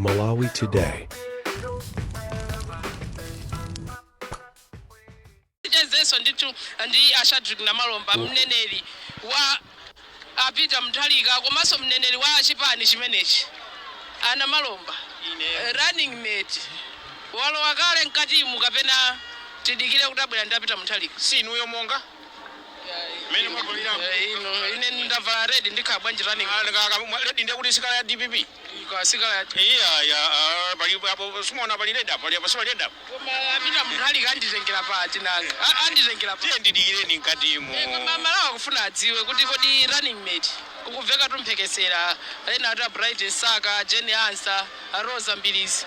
Malawi Today. Tichezenso ndithu ndi a Shadric Namalomba, mneneri wa a Peter Mutharika komanso mneneri wa chipani chimenechi. A Namalomba, running mate walowa kale mkatimu kapena tidikire kuti abwera ndi a Peter Mutharika? Si inuyo monga mmene mwavalira? Eh, ino ine ndavala red, ndikhala bwanji running? Red ndiye kuti si colour ya DPP. Si colour ya Iya ya, pali apo, simuona pali red apo, pali apo, sipali red apo? Koma a Peter Mutharika anditengera pati nanga? Anditengera pati? Tiye ndidikireni mkatimu. Koma Malawi akufuna adziwe kuti kodi running mate kukuveka tumphekesera ena ati a Bright Msaka, Jane Ansah, a Rosa Mbilizi,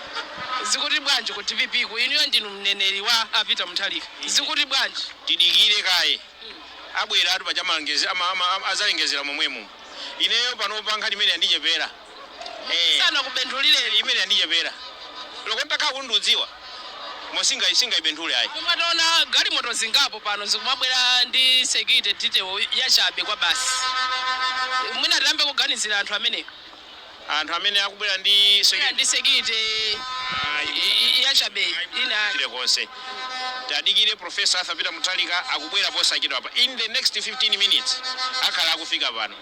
zikuti bwanji ku DPP ku? Inuyo ndinu mneneri wa a Peter Mutharika, zikuti bwanji? Tidikire kaye, abwera atu paja, malengezi azalengezera momwemo. Ineyo panopa nkhani imene yandichepera. Sana kubenthulireni? Imene yandichepera loko ntakhala kuti ndiudziwa mosinga singayibenthule ayi. Koma taona galimoto zingapo pano zikumabwera ndi security detail yachabe kwa basi. Mwina tiyambe kuganizira anthu amenewo. Anthu amene akubwera ndi Bwera ndi security yachabe ina. Tile konse tadikire, Professor Arthur Peter Mutharika akubwera posachedwa apa. In the next 15 minutes akhala akufika pano.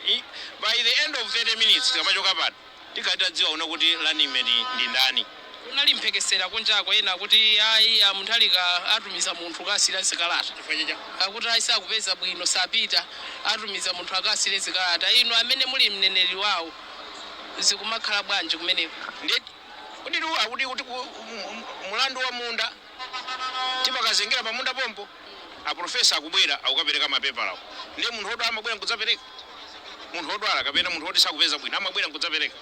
By the end of 30 minutes tikamachoka pano tikati tadziwa uno kuti running mate ndi ndani. Kunali mphekesera kunjako, ena kuti ayi, a Mutharika atumiza munthu kasira zikalata. Chifukwa chacha? Akuti ayi, sakupeza bwino, sapita, atumiza munthu akasire zikalata. Inu amene muli mneneri wawo, zikumakhala bwanji kumeneko? Ndiye kuti tu akuti kuti mulandu wa munda timakazengera pa munda pompo. Aprofesa akubwera, akukapereka mapepalawo. Ndiye munthu wodwala amabwera nkudzapereka? Munthu wodwala kapena munthu woti sakupeza bwino amabwera nkudzapereka?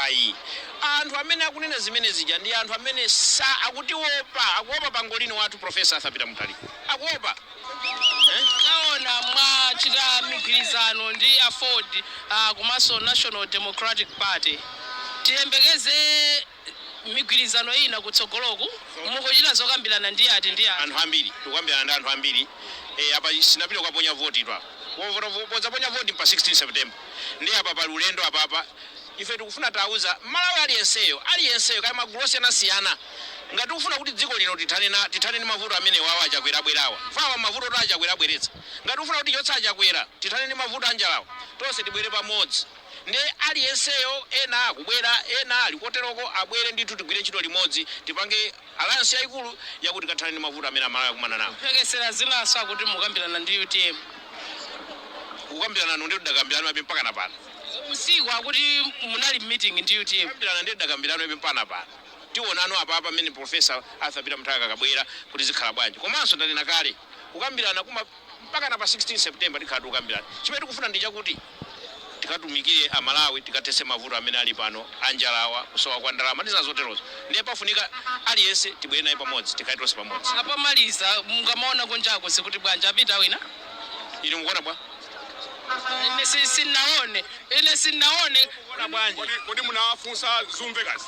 Ayi, anthu amene akunena zimene zija ndi anthu amene sa akutiopa, akuopa pangolini wathu Profesa Arthur Peter Mutharika, akuopa. Taona mwachita migwirizano ndi AFORD, komanso National Democratic Party. Tiyembekeze migwirizano ina kutsogoloku? Mukuchita zokambirana ndi ati ndi ati? Anthu ambiri, tikukambirana ndi anthu ambiri. Apa sinapita kukaponya voti tu apa. Podzaponya voti pa 16 September. Ndi apa pali ulendo apapa. Ife tikufuna tauza Malawi aliyenseyo, aliyenseyo, kaya magulu osiyanasiyana, ngati tikufuna kuti dziko lino tithane ndi mavuto amene wawo Achakwera abwerawa, fawa mavuto oti Achakwera abweretsa, ngati tikufuna kuti chotsa Achakwera, tithane ndi mavuto anjalawa, tonse tibwere pamodzi. Ndi aliyenseyo, ena akubwera, ena ali koteroko, abwere ndithu, tigwire ntchito limodzi, tipange alliance yayikulu yakuti tikathane ndi mavuto amene Amalawi akumana nawo. Mphekesera zinaso akuti mukambirana ndi UTM. Kukambirana ndi tidakambirana mabe mpaka na pano. Usiku akuti munali meeting ndi UTM. Kukambirana ndi tidakambirana mabe mpaka na pano. Tionano apapa pamene Profesa Arthur Peter Mutharika akabwera kuti zikhala bwanji. Komanso ndanena kale, kukambirana kuma mpaka na pa 16 September tikhala tikukambirana. Chimene tikufuna ndi chakuti tikatumikire Amalawi, tikathetse mavuto amene ali pano, anjalawa, kusowa kwa ndalama ndi zina zoterozo. Ndiye pafunika aliyense tibwere naye pamodzi, tikhale tonse pamodzi. Apamaliza, mukamaona kunjako zikuti bwanji? Apita wina? Inu mukuona bwa? Ine sinaone, ine sinaone. Mukuona bwanji? Kodi munawafunsa zumvekazi?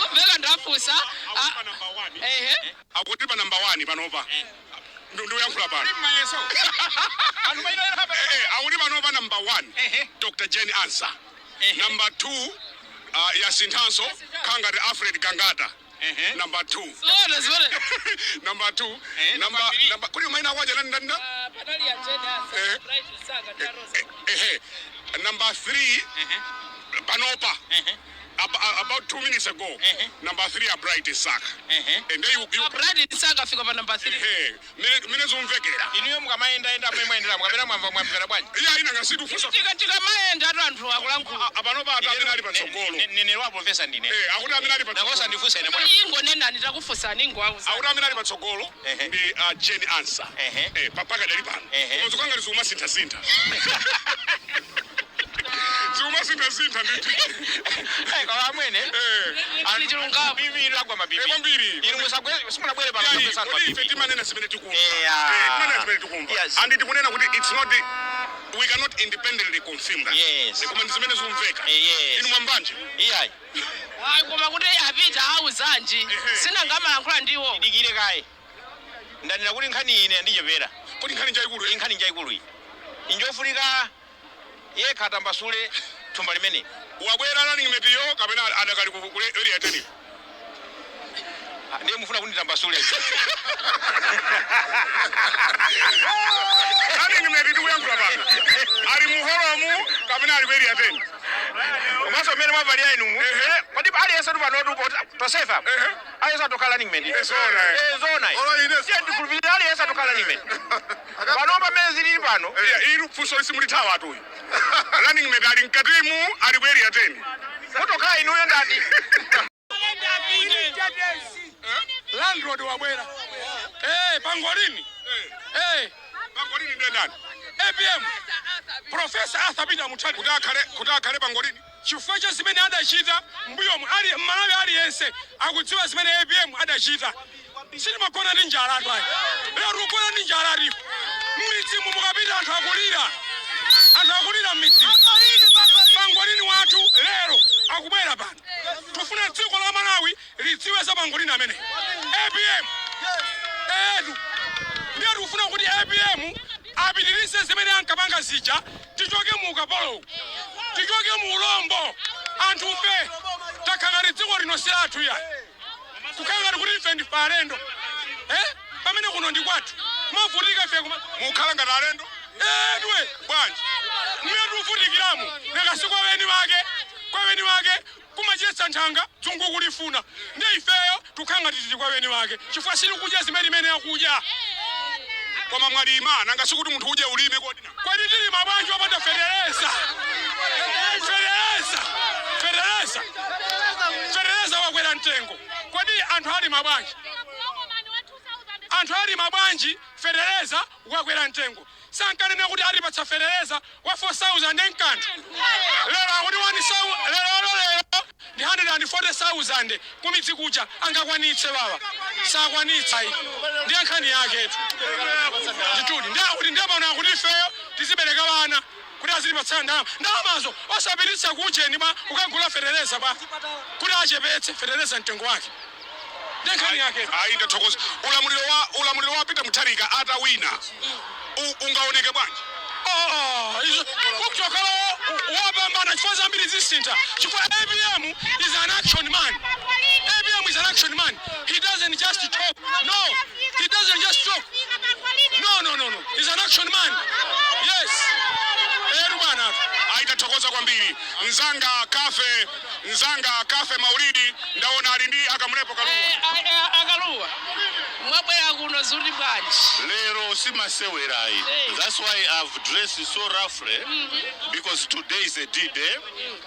Zomveka ndafunsa. Akuti pa number one. Ehe. Akuti pa number one panopa. Ndikuyankhula pano. Mayeso anthu maina. Akuti panopa number one, Dr Jane Ansah. Number two, yasinthanso khangati Alfred Gangata number two. Zoona zimene? Number two. Number Number three. Number kodi maina akwaja nani nani? Panali ya Jane Ansah, Bright Msaka ndi Rosa. Ehe, number three panopa, about 2 minutes ago, number three a Bright Msaka. And then you Bright Msaka afika pa number 3. Ehe, mene zomvekera. Inuyo mukamayendayenda amene mwayendera, mukapena mwamva, mwamvera bwanji? Iya, ina ngasitufunsa. Tikamayenda atu anthu akulankhula. Apanopa atu amene ali patsogolo. Mneneri wa profesa ndine. Akuti amene ali Nakosa patsogolo. ndifunsa ine bwana. Ingonenani, takufunsani, ingoauza. Akuti amene ali patsogolo ndi Jane Ansah. Papaka dali pano. Koma zikangati zikumasinthasintha, zikumasinthasintha ndithu. Koma amwene, Ndi chilungamo. bibi lagwa mabibi. Kwambiri. Inu musagwe, simunabwere pano Yayi, kapesa anthu kodi ife mabibi. timanena zimene tikumva. Yeah. Timanena zimene tikumva. And tikunena kuti it's not we cannot independently confirm that. Koma ndi zimene zikumveka. Yes. Inu mwambanje? Iyayi. Ayi, koma kuti apita auzanji? Sinangamalankhula ndiwo. Dikire kaye, ndanena kuti nkhani ine yandichepera. Kodi nkhani njayikulu? Iyi nkhani njayikulu, iyi injofunika yekha atambasule thumba limene. Wabwera running mate yo kapena adakali ku Area 10? Ndiye mufuna kunditambasule? Running mate tikuyankhula pano ali muholomu kapena ali ku Area 10? Komanso mmene mwavalira inumu, kodi aliyense tupanotu tosefa, aliyense atokhala running mate. Eh, zona, eh. Eh, zona. Olo ine. Tiye ndikhulupirira aliyense atokhala running mate pano pamene zilili pano. Iya, iru funso lisimulithawa atuyu. Running mate ali mkatimu, ali ku Area 10? Mutokhala inuyo ndati. Landlord wabwera. Eh, pangolini. Eh. Pangolini ndiye ndani? APM. Professor Arthur Peter Mutharika. Kuti akhale pangolini? Chifukwa cha zimene adachita mbuyomu, ali Mmalawi aliyense akudziwa zimene APM adachita. Sitimagona ndi njala anthu ayi. Lero tikugona ndi njala alipo. M'midzimu mukapita anthu akulira. Anthu akulira m'midzimu. Pangolini wathu lero akubwera pano. Tufuna dziko la Malawi lidziwe za pangolini amene. APM. Etu. Ndiye tikufuna kuti APM apitirize zimene ankapanga zija, tichoke mu ukapolowu, tichoke mu ulombo. Anthu fe takhala ngati dziko lino si lathu ya, kukhala ngati kuti ife ndife alendo, eh? Pamene kuno ndi kwathu, kumavutika ife kuma Mukhala ngati alendo? Edwe. Bwanji? Mmene tikuvutikiramo nakasi kwa weni wake kumachetsa nthanga dzungu kulifuna. Ndi ifeyo tukhala ngati tili kwa weni wake chifukwa sitikudya zimene imene akudya. Koma mwalima, nanga sikuti munthu udye ulime kodi? Kwati tilima bwanji wopanda fetereza? Fetereza, fetereza, fetereza wakwera mtengo. Kodi anthu alima bwanji? Anthu alima bwanji? Fetereza wakwera mtengo. Sankanena kuti alipatsa fetereza wa 4000 enkanthu? Lero akuti 1000, lero lero ndi 140,000. Kumidzi kuja angakwanitse? Wawa sakwanitsa. Iyi ndiye nkhani yaketu nditudi. Ndiye akuti, ndiye pano akuti ifeyo tizibereka vana kuti azilipatsa ndalama. Ndalamazo osapititsa kucheni bwa, ukagula fetereza bwa, kuti achepetse fetereza mtengo wake? Ndiye nkhani yaketu. Ayi, ndathokoza. Ulamuliro wa Peter Mutharika atawina ungaoneke bwanji? Oh, izo kutokhala wopambana chifukwa zambiri zisintha, chifukwa APM is an action man. APM is an action man. He doesn't just talk. No, he doesn't just talk. No, no, no, no, he's an action man. Yes, eru bwana. Ayi, tathokoza kwambiri. Mzanga Kafe, mzanga Kafe Maulidi, ndaona ali ndi akamulepo Kaluwa. Akaluwa, mwabwera kuno zuli bwanji? Lero simasewerayi. Hey. That's why I've dressed so roughly, because today is a D-Day.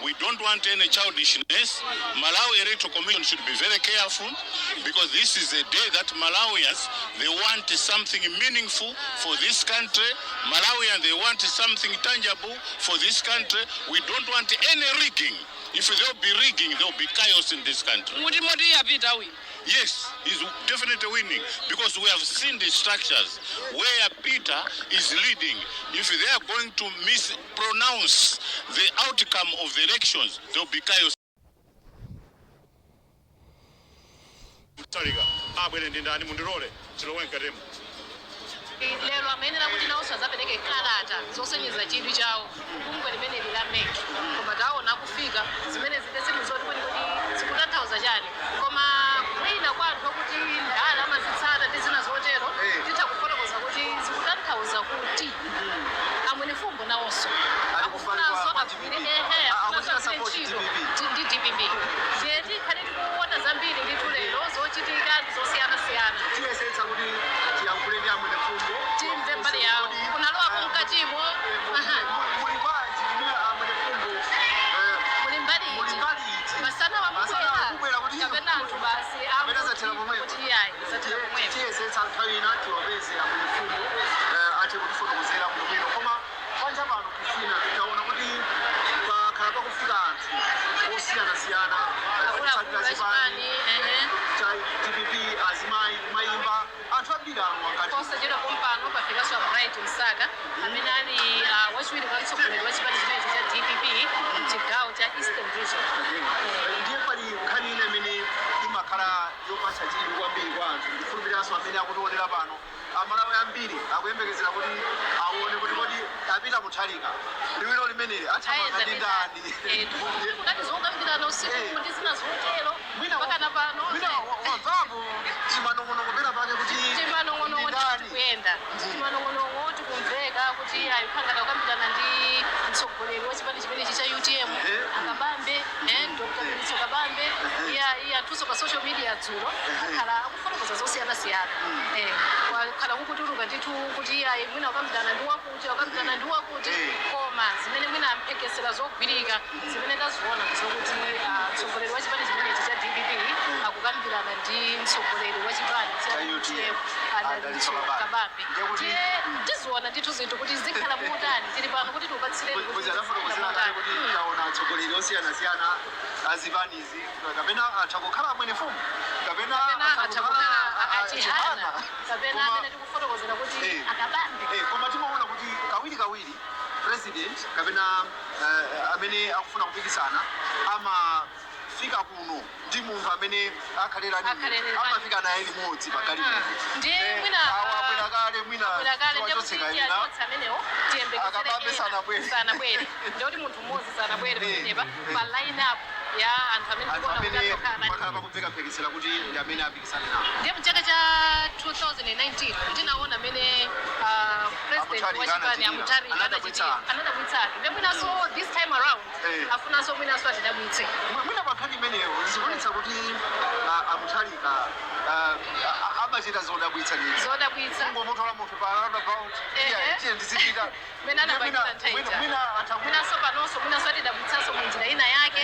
We don't want any childishness. Malawi Electoral Commission should be very careful, because this is a day that Malawians, they want something meaningful for this country. Malawians, they want something tangible for this country. We don't want any rigging. If there will be rigging, there will be chaos in this country. Muti moti yapita wina? Yes, he's definitely winning because we have seen the structures where Peter is leading. If they are going to mispronounce the outcome of the elections, there will be chaos. Mutharika abwere ndi ndani? Mundilole tilowe mkatemo. Lero amayenera kuti nawonso azapereke kalata zosonyeza chidwi chawo bungwe limeneli la MEC, koma taona akufika zimene zite zinthu zoti kwenikweni zikutanthauza chani. Koma kwina kwa anthu okuti ndala amazitsata ndi zina zotero, titha kufotokoza kuti zikutanthauza kuti amwenefumbo nawonso akufunanso agwire, ehe, akufunanso agwire ntchito ndi DPP. Ndiye tikhale tikuona zambiri ndithu lero zochitika ndi zosiyanasiyana. Tiyesetsa kuti tiyankhule ndi amwene fumbo. Timve mbali yawo kunalowapo mkatimo. Aha. Muli bwanji inu amwene fumbo? Muli mbali Muli iti? mbali iti? Masana Masana wamubwera wamubwera kuti kapena anthu basi Kapena zathera pomwepo. kuti iyayi, zathera pomwepo. Tiyesetsa nthawi ina tiwapeze amwene fumbo, athe kutifotokozera bwinobwino. Koma panja pano kufina tikaona kuti pakhala pakufika anthu osiyanasiyana, akuluakulu otsatira achipani, ehe, cha DPP, azimayi kumayimba, anthu ambiri alowa ngati. Posachedwa pompano pafikanso a Bright Msaka amene ali wachiwiri kwa mtsogoleri wa chipani chimenechi cha DPP mchigawo cha Eastern Region. Ndiye pali nkhani ina imene imakhala Imakhala yopatsa chidwi kwambiri kwa anthu. Ndikhulupiriranso amene akutionera pano, Amalawi ambiri akuyembekezera kuti aone kuti kodi a Peter Mutharika liwiro limeneli athamanga ndi ndani? Kunati zokambirana usiku ndi zina zotero mpakana pano. Mwina wamvapo timanong'onong'o pena pake kuti Timanong'onong'o ndi ndani? Tikuyenda timanong'onong'o, tikumveka kuti ayiphangana kukambirana ndi mtsogoleri wa chipani chimenechi cha UTM, a Kabambe, Dr. Dalitso Kabambe. Iya, iya, anthunso pa social media dzulo akhala akufotokoza zosiyanasiyana. Wakhala kukutuluka ndithu kuti iyayi, mwina wakambirana ndi wakuti, wakambirana ndi wakuti. Koma zimene mwina amphekesera zogwirika zimene taziona zokuti mtsogoleri wa chipani chimenechi cha DPP akukambirana ndi mtsogoleri wa chipani cha Cha UTM, UTM, a Dalitso a Dalitso Kabambe. Kabambe. Ndiye kuti- Tiye tiziona ndithu zinthu kuti zikhala motani. Tili pano kuti tiupatsireni kuti Bwezi zikhala adafotokozera kale motani. kuti taona atsogoleri osiyanasiyana azipanizi, kapena atha kukhala a Mwenifumbo, kapena kapena atha kukhala a Chihana, kapena amene tikufotokozera kuti a Kabambe. Koma timaona kuti kawiri kawiri president kapena amene akufuna kupikisana amafika kuno ndi munthu amene akhalera Akhalere amafika naye limodzi pagalimoto. Ndiye mwina Awo abwera kale, mwina abwera kale, ndiye kuti tiwachotseka ina. tiyachotsa amenewo, tiyembekezere A Kabambe ena. sanabwere. Sanabwere, ndikuti munthu mmodzi sanabwere pamenepa pa line up ya anthu amene anthu tikuona kuti amene atokhala. pakhala pakumveka mphekesera kuti ndi amene apikisane nawo. Ndiye mchaka cha 2019 ndinaona amene president A Mutharika wa chipani anachitira. a Mutharika Anadabwitsa anthu. anadabwitsa anthu. Ndiye mwinanso this time around afunanso mwinanso atidabwitse. Mwina pankhani imeneyo zikuonetsa kuti a Mutharika amachita zodabwitsa nyinzi. Zodabwitsa. Kungomutola munthu pa roundabout, iya, tiye ndizipita. Mene anapangila nthawi. Mwina atha Mwinanso panonso mwinanso atidabwitsanso munjira ina yake.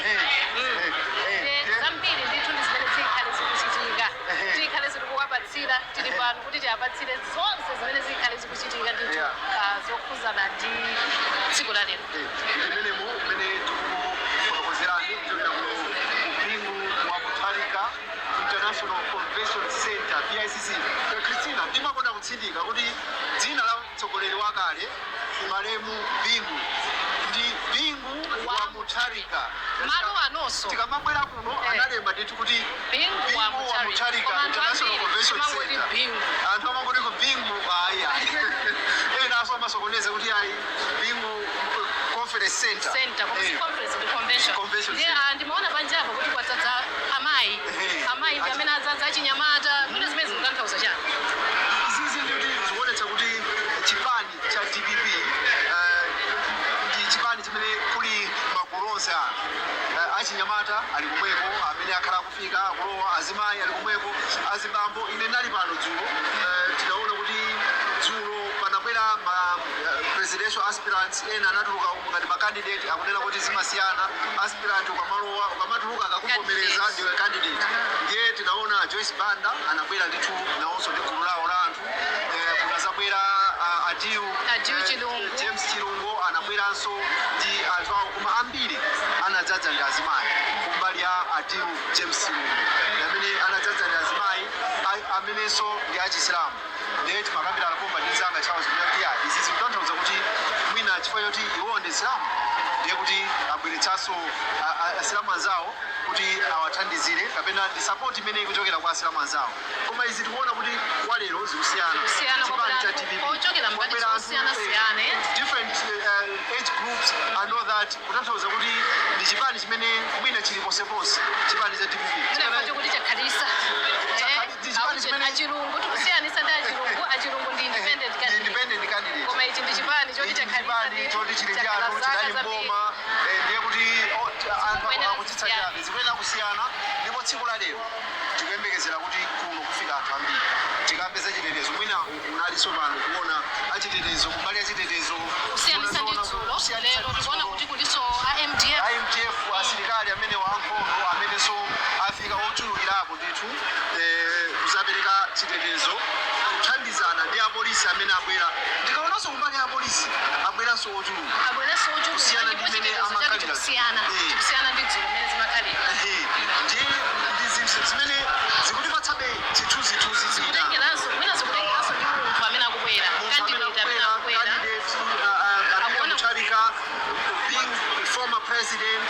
Zambiri ndithu ndi zimene zikhale zikuchitika, tikhale zikuwapatsira. Tili pano kuti tiapatsire zonse zimene zikhale zikuchitika ndithu zokhuzana ndi tsiku la lero. Ndimenemo mmene tikufotokozerani kuchokera ku Bingu wa Mutharika International Convention Center, BICC. Christina, ndimakonda kutsindika kuti dzina la mtsogoleri wakale malemu Bingu ndi Bingu wa Mutharika. Malo anonso tikamabwera kuno analemba ndithu kuti Bingu wa Mutharika. Mutharika Koma anthu International ambiri Convention amangoti Center. Bingu. Anthu amangoti ku Bingu, ayi, ayi. Ena aso amasokoneza kuti ayi, Bingu Conference Center. Center, koma si conference, ndi convention. Convention Ndiye center. ndimaona panjapo kuti kwadzadza amayi. Amayi ndi amene adzadza, achinyamata. Mwina zimene zikutanthauza chani? Izizi ndikuti zikuonetsa kuti chipani cha DPP ndi chipani chimene kuli magulu onse anthu. Achinyamata ali kumweko amene akhala akufika akulowa, azimayi ali kumweko, azibambo. Ine ndali pano dzulo, tinaona kuti dzulo panabwera ma presidential aspirants ena anatuluka umu ngati ma candidate. Akunena kuti zimasiyana, aspirant ukamalowa, ukamatuluka akakuvomereza ndiwe candidate. Ndiye tinaona Joyce Banda anabwera ndithu nawonso ndi gulu lawo la anthu. Kunazabwera Adiu Adiu Chilungu. James Chilungo anabweranso ndi anthu awo, koma ambiri anadzadza ndi azimayi. Kumbali ya Adiu James Chilungo amene anadzadza ndi azimayi amenenso ndi achisilamu. Ndiye timakambirana pomba ndi mzanga Charles kuti ya, izi zikutanthauza kuti mwina chifukwa choti iwo ndi Isilamu, ndiye kuti abweretsanso asilamu anzawo kuti awathandizire, kapena ndi support imene ikuchokera kwa asilamu anzawo. Koma izi tikuona kuti kwa lero zikusiyana. Zikusiyana, Chipani cha kwabwera DPP. ochokera mbali Kwabwera anthu, zosiyanasiyana, eh. different age groups and all that, kutanthauza kuti ndi chipani chimene mwina chili ponseponse, chipani cha DPP. Mwina kuti chakhalisa. Ndi chipani chimene- Achilungu, tikusiyanisa ndi achilungu. Achilungu ndi independent Ndi candidate. independent candidate. Koma ichi ndi chipani choti Ichi chakhalisa chipani ndi choti chili ndi chakhala anthu, zaka chidali zambiri. mboma, ndiye kuti anthu Zikuyenera akutsitsa chabe, zikuyenera kusiyana. Ndipo tsiku la lero tikuyembekezera kuti kuno kufika anthu ambiri, tikapeza chitetezo. Mwina unalinso pano kuona achitetezo, kumbali achitetezo. Kusiyanisa ndi unazoona dzulo, kusiyanisa lero ndi tikuona dzulo. kuti kuliso a MDF. MDF, asilikali amene wankhondo amenenso afika ochulukirapo ndithu kuzapereka chitetezo kuthandizana ndi apolisi amene abwera. Ndikaonanso kumbali ya apolisi abweranso ochuluka. Abweranso ochuluka. Kusiyana ndipo ndi mmene chitetezo chake amakhalira. chikusiyana. Chikusiyana ndi dzulo mmene zimakhalira. Ehe, ndi zinthu zimene zikutipatsabe chithunzithunzi zina. Zikutengeranso, mwina zikutengeranso ndi munthu amene akubwera, candidate amene akubwera. Candidate, Peter Akuona- Mutharika being former president.